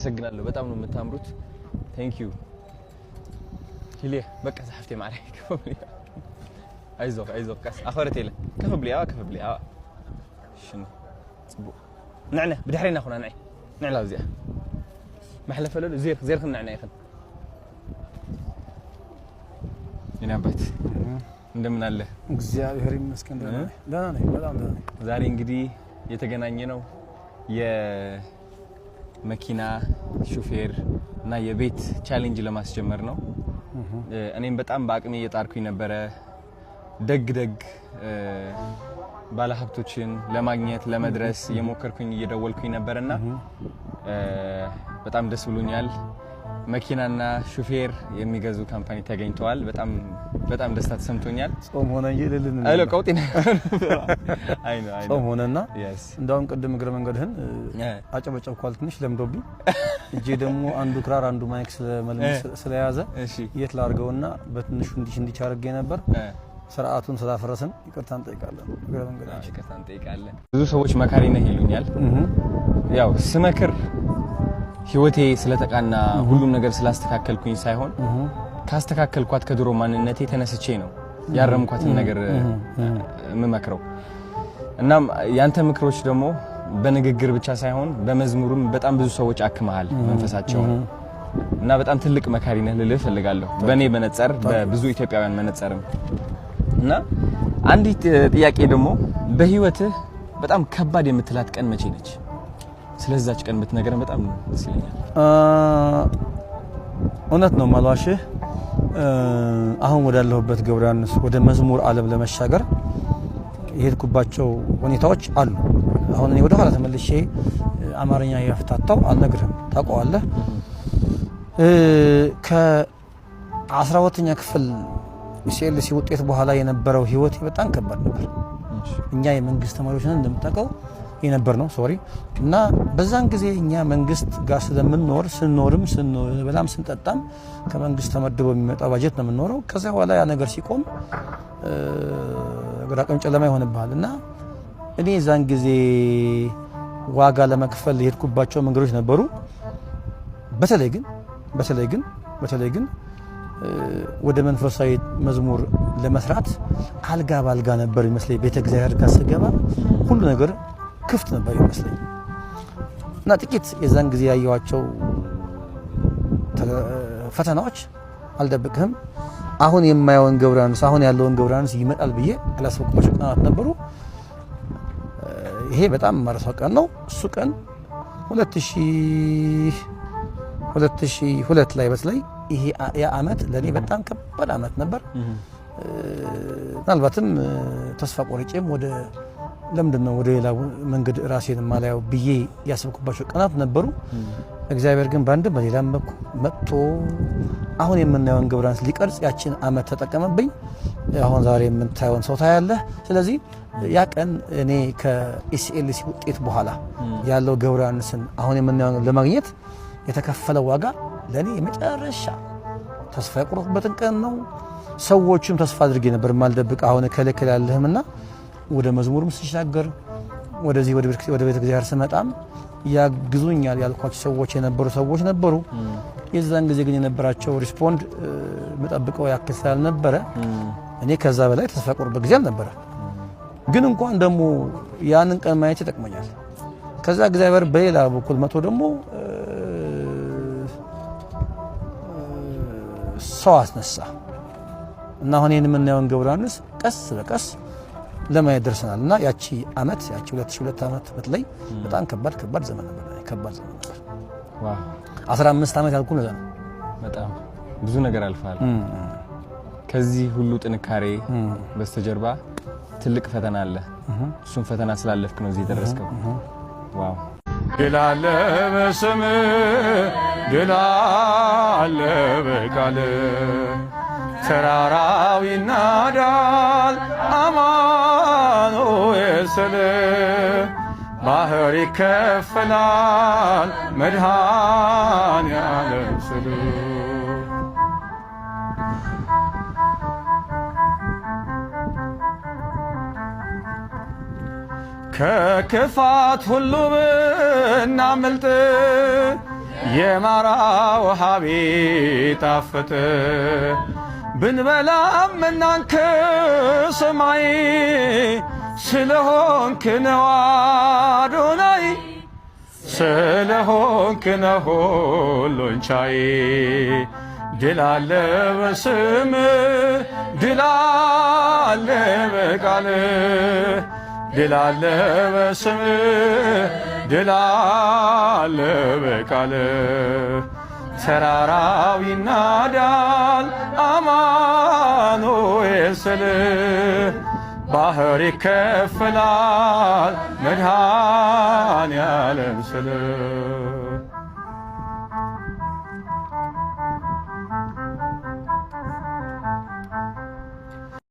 አመሰግናለሁ። በጣም ነው የምታምሩት። Thank you ሂሌ። በቃ ዛሕፍቴ ማዕረ ከፍ። አይዞህ አይዞህ፣ ቀስ ኣኸረት የለ። ከፍ ብሊ፣ ኣዋ ከፍ ብሊ፣ ኣዋ። ሽኒ ፅቡቅ። ንዕነ ብድሕሪና ኩና፣ ንዒ ንዕላ እዚኣ መሕለፈለሉ ዜር ዜርክን ንዕና ይኽን። የኔ አባት እንደምን አለ? እግዚአብሔር ይመስገን ደህና ነኝ። ደህና ነኝ፣ በጣም ደህና ነኝ። ዛሬ እንግዲህ የተገናኘ ነው የመኪና ሹፌር እና የቤት challenge ለማስጀመር ነው። እኔም በጣም በአቅሜ እየጣርኩኝ ነበረ ደግ ደግ ባለሀብቶችን ለማግኘት፣ ለመድረስ እየሞከርኩኝ፣ እየደወልኩኝ ነበርና በጣም ደስ ብሎኛል። መኪናና ሹፌር የሚገዙ company ተገኝተዋል። በጣም በጣም ደስታ ተሰምቶኛል። ጾም ሆነ እንጂ እልል እንል አይሎ ነበር። ቀውጢ አይ ነው አይ ነው። ጾም ሆነና እንዳውም ቅድም እግረ መንገድህን አጨበጨብኳል፣ ትንሽ ለምዶብኝ እጄ ደግሞ አንዱ ክራር አንዱ mic ስለያዘ የት ላድርገውና በትንሹ እንዲህ እንዲህ አድርጌ ነበር። ስርዓቱን ስላፈረስን ይቅርታ እንጠይቃለን። እግረ መንገዳችን ይቅርታ እንጠይቃለን። ብዙ ሰዎች መካሪ ነህ ይሉኛል። ያው ስመክር ህይወቴ ስለተቃና፣ ሁሉም ነገር ስላስተካከልኩኝ ሳይሆን ካስተካከልኳት ከድሮ ማንነቴ ተነስቼ ነው ያረምኳትን ነገር የምመክረው። እናም ያንተ ምክሮች ደግሞ በንግግር ብቻ ሳይሆን በመዝሙርም በጣም ብዙ ሰዎች አክመሃል መንፈሳቸውን እና በጣም ትልቅ መካሪ ነህ ልልህ እፈልጋለሁ። በእኔ መነጸር፣ በብዙ ኢትዮጵያውያን መነጸርም። እና አንዲት ጥያቄ ደግሞ በህይወትህ በጣም ከባድ የምትላት ቀን መቼ ነች? ስለዛች ቀን ብትነግረን በጣም ደስ ይለኛል። እውነት ነው ማልዋሽህ። አሁን ወዳለሁበት ገብረ ዮሐንስ ወደ መዝሙር ዓለም ለመሻገር የሄድኩባቸው ሁኔታዎች አሉ። አሁን እኔ ወደ ኋላ ተመልሼ አማርኛ ያፍታታው አልነግርህም፣ ታውቀዋለህ። ከ12ኛ ክፍል ESLCE ውጤት በኋላ የነበረው ህይወቴ በጣም ከባድ ነበር። እኛ የመንግስት ተማሪዎች ነን እንደምታውቀው የነበር ነው፣ sorry። እና በዛን ጊዜ እኛ መንግስት ጋር ስለምንኖር ስንኖርም ስንበላም ስንጠጣም ከመንግስት ተመድቦ የሚመጣ ባጀት ነው የምንኖረው። ከዚያ በኋላ ያ ነገር ሲቆም ግራ ቀኝ ጨለማ ይሆንብሃል። እና እኔ የዛን ጊዜ ዋጋ ለመክፈል የሄድኩባቸው መንገዶች ነበሩ። በተለይ ግን ወደ መንፈሳዊ መዝሙር ለመስራት አልጋ ባልጋ ነበር ይመስለኝ። ቤተ እግዚአብሔር ጋር ስገባ ሁሉ ነገር ክፍት ነበር ይመስለኝ። እና ጥቂት የዛን ጊዜ ያየኋቸው ፈተናዎች አልደብቅህም። አሁን የማየውን ገብረ ዮሐንስ፣ አሁን ያለውን ገብረ ዮሐንስ ይመጣል ብዬ ያላሰብኩባቸው ቀናት ነበሩ። ይሄ በጣም የማረሳው ቀን ነው። እሱ ቀን 2002 ላይ በተለይ ይሄ ያ አመት ለኔ በጣም ከባድ አመት ነበር። ምናልባትም ተስፋ ቆርጬም ወደ ለምንድን ነው ወደ ሌላ መንገድ ራሴን ማላየው ብዬ ያሰብኩባቸው ቀናት ነበሩ። እግዚአብሔር ግን በአንድም በሌላም በኩል መጥቶ አሁን የምናየውን ገብረ ዮሐንስ ሊቀርጽ ያችን አመት ተጠቀመብኝ። አሁን ዛሬ የምታየውን ሰው ታያለህ። ስለዚህ ያ ቀን እኔ ከ ESLCE ውጤት በኋላ ያለው ገብረ ዮሐንስን አሁን የምናየውን ለማግኘት የተከፈለው ዋጋ ለኔ የመጨረሻ ተስፋ የቆረጥኩበትን ቀን ነው። ሰዎቹም ተስፋ አድርጌ ነበር ማልደብቅ፣ አሁን እከለከል ያለህምና ወደ መዝሙርም ስሻገር ወደዚህ ወደ ቤተ እግዚአብሔር ስመጣም ያግዙኛል ያልኳቸው ሰዎች የነበሩ ሰዎች ነበሩ። የዛን ጊዜ ግን የነበራቸው respond መጠብቀው ያክል ስላልነበረ እኔ ከዛ በላይ ተስፋ ቆርበት ጊዜ አልነበረ። ግን እንኳን ደግሞ ያንን ቀን ማየት ይጠቅመኛል። ከዛ እግዚአብሔር በሌላ በኩል መጥቶ ደግሞ ሰው አስነሳ እና አሁን ይሄን የምናየውን ገብረ ዮሐንስ ቀስ በቀስ ለማየት ደርሰናል። እና ያቺ አመት፣ ያቺ 2002 አመት በተለይ በጣም ከባድ ከባድ ዘመን ነበር። ከባድ ዘመን ነበር። 15 አመት ያልኩህ ለዛ ነው። በጣም ብዙ ነገር አልፈሃል። ከዚህ ሁሉ ጥንካሬ በስተጀርባ ትልቅ ፈተና አለ። እሱን ፈተና ስላለፍክ ነው እዚህ የደረስከው። Wow። ድል አለ በስምህ፣ ድል አለ በቃልህ፣ ተራራው ይናዳል አማኑኤል ስልህ፣ ባህር ይከፈላል መድኃኔዓለም ስልህ። ከክፋት ሁሉ ብናመልጥ የማራ ውሃ ቢጣፍጥ ብንበላም እናንከ ሰማይ ስለሆንክ ነው አዶናይ ስለሆንክ ነው ሁሉን ቻይ ድል አለ በስም ድል አለ በቃል ድል አለ በስም ድል አለ በቃል ተራራው ይናዳል አማኑኤል ስል ባህር ይከፈላል መድኃኔዓለም ስል።